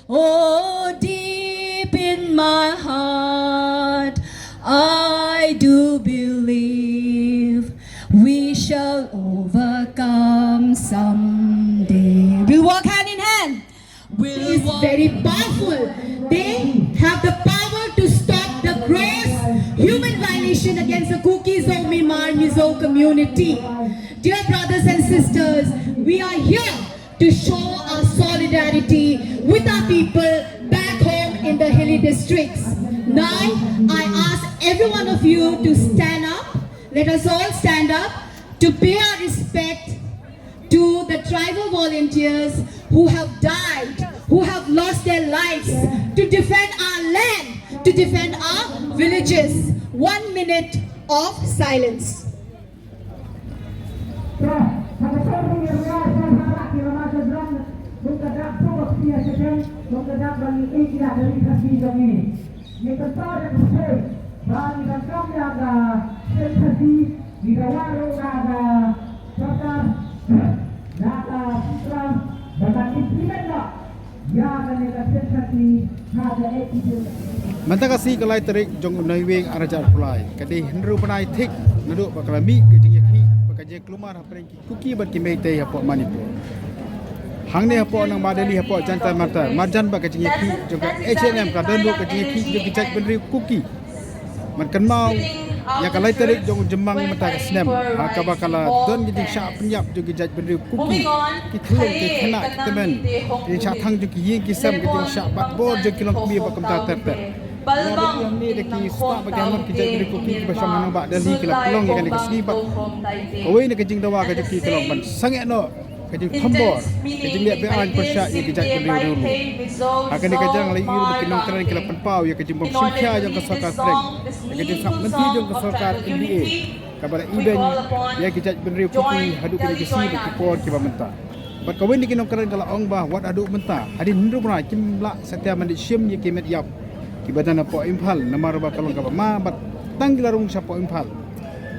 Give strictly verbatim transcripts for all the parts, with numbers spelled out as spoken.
Oh, deep in my heart, I do believe we shall overcome someday. We'll walk hand in hand. We'll is walk very powerful. They have the power to stop the gross human violation against the Kuki Zo Mimal Mizo community. Dear brothers and sisters, we are here to show our solidarity with our people back home in the hilly districts. Now, I ask every one of you to stand up. Let us all stand up to pay our respect to the tribal volunteers who have died, who have lost their lives to defend our land, to defend our villages. One minute of silence. Mynta ka sngi ka lai tarik jong u Naiwieng ar hajar arphew lai ka dei hynriew bnai thik naduh ba ka la mih ka jingïakhih bad ka jingïaklumar hapdeng ki Kuki bad ki Meitei hapoh Manipur. Hangne hapoh nang Bah Delhi hapoh Jantar Mantar marjan bad ka jingïakhih jong ka H A N M ka don ruh ka jingïakhih jong ki jaitbynriew Kuki. Ban kynmaw ïa ka lai tarik jong u Jymmang mynta ka snem ha kaba ka la don ka jingshah pynïap jong ki jaitbynriew Kuki, ki khyllung, ki khynnah, ki tymmen, ka jingshah thang jong ki ïing ki sem, ka jingshah bat bor jong ki longkmie bad kumta ter ter. Ïa ba ki hangne da ki spah ba ki hangne ki jaitbynriew Kuki kiba shong hangne Bah Delhi ki la pynlong ïa kane ka sngi bad kawei na ka jingdawa ka jong ki ka long ban sangeh noh ka jingthombor, ka jingleh be-aiñ pyrshah ïa ki jaitbynriew riewlum. Ha kane ka jingïalang la ïohi ba ki nongkren ki la pynpaw ïa ka jingbym shim khia jong ka sorkar pdeng, ïa ka jingsngap lynti jong ka sorkar N D A kaba la ibeiñ ïa ki jaitbynriew Kuki haduh kine ki sngi bad ki por kiba mynta. Bad kawei na ki nongkren ka la ong ba wat haduh mynta hadien hynriew bnai kim lah satia ban leit shim ïa ki met ïap kiba don hapoh Imphal namar ba ka long kaba ma bad tang ki la rung shapoh Imphal.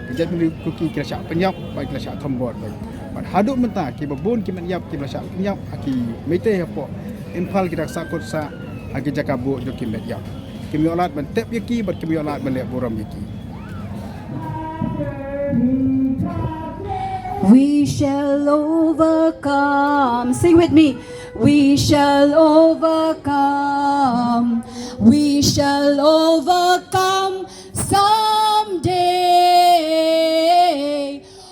Ki jaitbynriew Kuki ki la shah pynïap bad ki la shah thombor bad, bad haduh mynta kiba bun ki met ïap kiba la shah pynïap ha ki Meitei hapoh Imphal ki dang sah kut sah ha ki jaka buh jong ki met ïap. Kim ïoh lad ban tep ïa ki bad kim ïoh lad ban leh burom ïa ki. We shall overcome. Sing with me. We shall overcome. We shall overcome someday.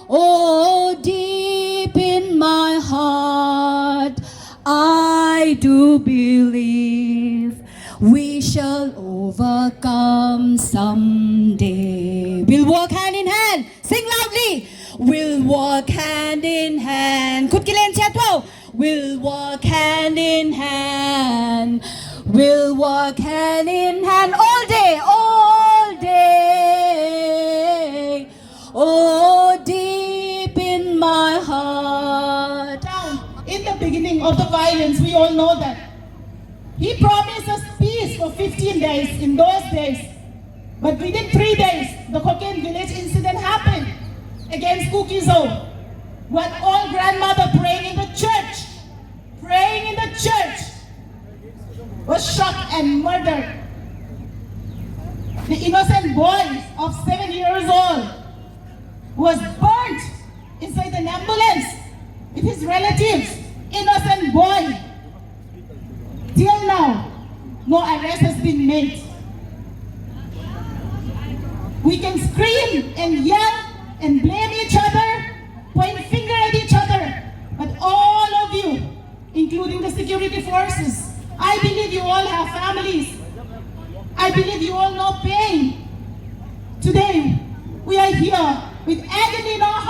Oh, deep in my heart, I do believe we shall overcome someday. We'll walk hand in hand. Sing loudly. We'll walk hand in hand. Khut ki len sha to. We'll walk hand in hand. We'll walk hand in hand all day, all day. Oh, deep in my heart. In the beginning of the violence, we all know that. He promised us peace for fifteen days in those days. But within three days, the Kokeng village incident happened against Kuki Zo. One old grandmother praying in the church, praying in the church, was shot and murdered. The innocent boy of seven years old was burnt inside an ambulance with his relatives, innocent boy. Till now, no arrest has been made. We can scream and yell and blame each other, point finger at each other, but all of you, including the security forces, I believe you all have families. I believe you all know pain. Today, we are here with agony in our